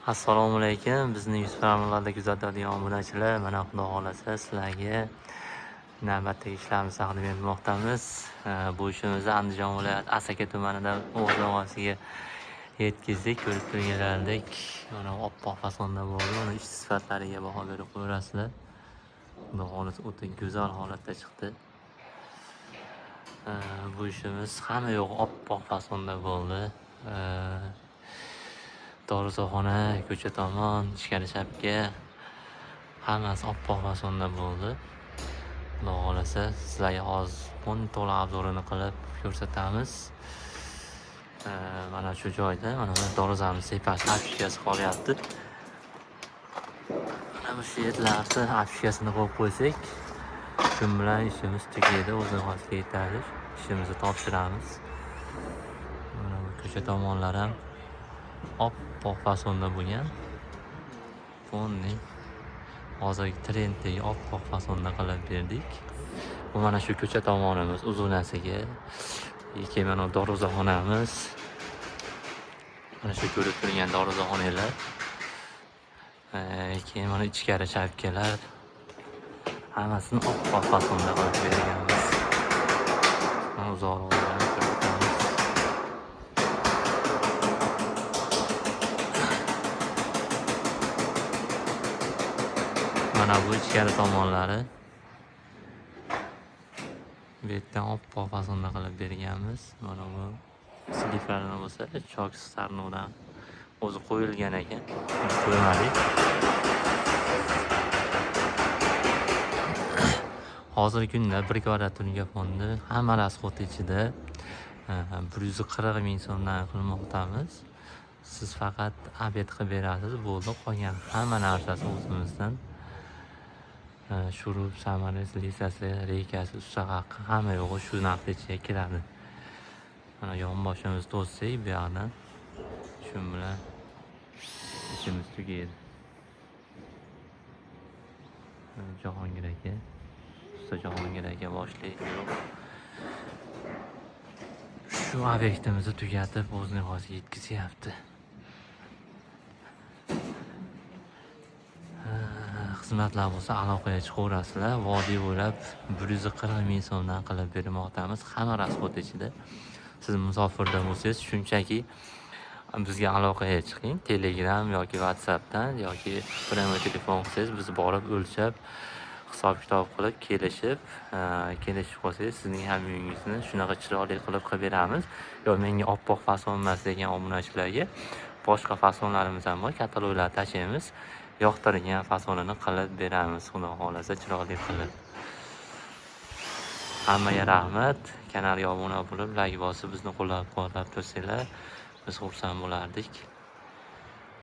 Assalomu alaykum. Bizni yuz farmonlarda kuzatadigan obunachilar, mana Xudo xolasa sizlarga navbatdagi ishlarimizni taqdim etmoqdamiz. Bu ishimizni Andijon viloyati Asaka tumanida o'z yetkazdik. Ko'rib turganlaridek, mana oppoq fasonda bo'ldi. Mana ish sifatlariga baho berib qo'yasizlar. Xudo xolasa o'ta go'zal holatda chiqdi. Bu ishimiz hamma yo'q oppoq fasonda bo'ldi. Darvozaxona, ko'cha tomon, ichkari chapga hammasi oppoq fasonda bo'ldi. Xudo xolasa sizlarga hozir buni to'liq обзор ini qilib ko'rsatamiz. Mana shu joyda mana bu darvozamiz tepasi обшивка si qolyapti. Mana bu yerlarni обшивка sini qo'yib qo'ysak, shu bilan ishimiz tugaydi, o'z nihoyasiga yetadi. Ishimizni topshiramiz. Mana bu ko'cha tomonlari ham oppoq fasonda bo'lgan. Полный hozirgi trenddagi oppoq fasonda qilib berdik. Bu mana shu ko'cha tomonimiz uzunasiga. Keyin mana darvozaxonamiz. Mana shu ko'rib turgan darvozaxonalar. Keyin mana ichkari chapkalar. Hammasini oppoq fasonda qilib berganmiz. Mana uzoqroqdan ko'rsatamiz. Mana bu ichkari tomonlari. Bu yerdan oppoq fasonda qilib berganmiz. Mana bu sliflarni bo'lsa, chok sarnudan o'zi qo'yilgan ekan. Qo'ymadik. Hozirgi kunda 1 kvadrat tunga fondi hamma расход ichida 140 ming so'mdan qilmoqdamiz. Siz faqat обед qilib berasiz, bo'ldi. Qolgan hamma narsasi o'zimizdan. Shurub, samarez, lisasi, reykasi, usta haqi hamma yo'g'i shu narx ichiga kiradi. Mana yonboshimizni to'ssak bu yoqdan shu bilan ishimiz tugaydi. Jahongir aka, usta Jahongir aka boshlik guruh shu obyektimizni tugatib o'z nihoyasiga yetkazyapti. Xizmatlar bo'lsa aloqaga chiqaverasizlar. Vodiy bo'ylab 140 ming so'mdan qilib bermoqdamiz. Hamma расход ichida. Siz musofirda bo'lsangiz, shunchaki bizga aloqaga chiqing. Telegram yoki WhatsAppdan yoki prямой telefon qilsangiz, biz borib o'lchab, hisob-kitob qilib, kelishib, kelishib qolsangiz, sizning ham uyingizni shunaqa chiroyli qilib qilib beramiz. Yo menga oppoq fason emas degan obunachilarga boshqa fasonlarimiz ham bor, kataloglar tashlaymiz. Yoqtirgan fasonini qilib beramiz, Xudo xolasa chiroyli qilib. Hammaga rahmat. Kanalga obuna bo'lib, like bosib bizni qo'llab-quvvatlab tursanglar, biz xursand bo'lardik.